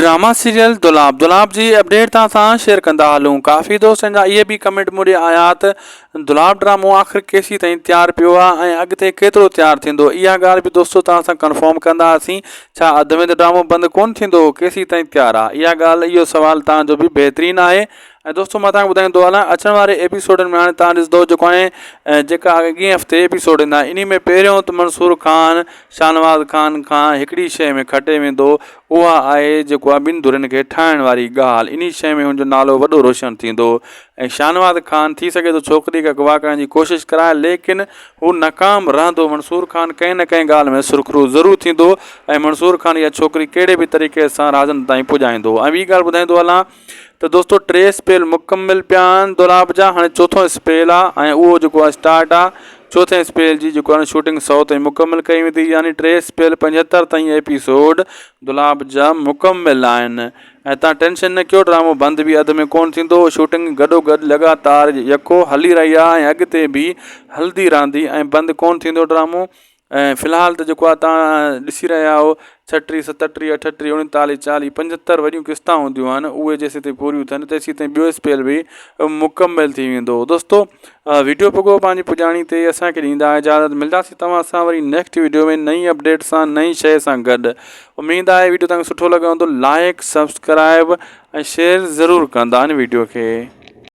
Drama serial دولاب دولاب جي update توهان سان شيئر ڪندا هلون ڪافي دوستن جا اهي به ڪمينٽ مون ڏي آيا ته دولاب ڊرامو آخر ڪيسي تائين تيار پيو آ ۽ اڳتي ڪيترو تيار ٿيندو اها ڳالهه به دوستو توهان سان ڪنفرم ڪندا هسين ڇا اڌ ۾ ته ڊرامو بند ڪون ٿيندو ڪيسي تائين تيار آ اها ڳالهه اهو سوال توهان جو به بهترين آهي ۽ دوستو مان توهان کي ٻڌائيندو هلان اچڻ واري ايپيسوڊن ۾ هاڻي توهان ڏسندو جيڪو هاڻي جيڪا اڳئين هفتي ايپيسوڊ ايندا انهي ۾ پهريون ته منصور خان شاهنواز خان کان هڪڙي شيء ۾ کٽي ويندو اها آهي جيڪو آهي ٻن ڌرين کي ٺاهڻ واري ڳالهه انهي شيء ۾ هن جو نالو وڏو روشن ٿيندو ۽ شاهنواز خان ٿي سگهي ٿو ڇوڪري کي اغوا ڪرڻ جي ڪوشش ڪرائي ليڪن هو ناڪام رهندو منصور خان ڪنهن نه ڪنهن ڳالهه ۾ سرخرو ضرور ٿيندو ۽ منصور خان اها ڇوڪري ڪهڙي به طريقي سان رازن تائين پڄائيندو ۽ ٻي ڳالهه ٻڌائيندو هلان ته دوستو ٽي اسپيل مڪمل پيا آهن دولاب جا هاڻي چوٿون اسپيل آ ۽ اهو جيڪو آ اسٽارٽ آ چوٿين اسپيل جي جيڪو آ شوٽنگ سو تائين مڪمل ڪئي ويندي يعني ٽي اسپيل پنجهتر تائين ايپيسوڊ دولاب جا مڪمل آهن ۽ تان ٽينشن نه ڪيو ڊرامو بند به اڌ ۾ ڪون ٿيندو شوٽنگ گڏو گڏ لڳاتار يڪو هلي رهي آ ۽ اڳتي به هلدي رهندي ۽ بند ڪون ٿيندو ڊرامو ۽ في الحال ته جيڪو آهي توهان ڏسي رهيا آهيو ڇٽيهه ستٽيهه اٺٽيهه اڻيتاليهه چاليهه پنجهتر وڏيون قسطا هونديون آهن اهي جيسين تائين پوريون ٿين تيسين تائين ٻيو اسپيل به مڪمل ٿي ويندو دوستو ويڊيو پڳو پنهنجي پڄاڻي تي اسانکي ڏيندا اجازت ملداسين توهان سان وري نيڪسٽ ويڊيو ۾ نئين اپڊيٽ سان نئين شيء سان گڏ اميد آهي ويڊيو توهان کي سٺو لڳو هوندو لائڪ سبسڪرائب ۽ شيئر ضرور ڪندا ان ويڊيو کي.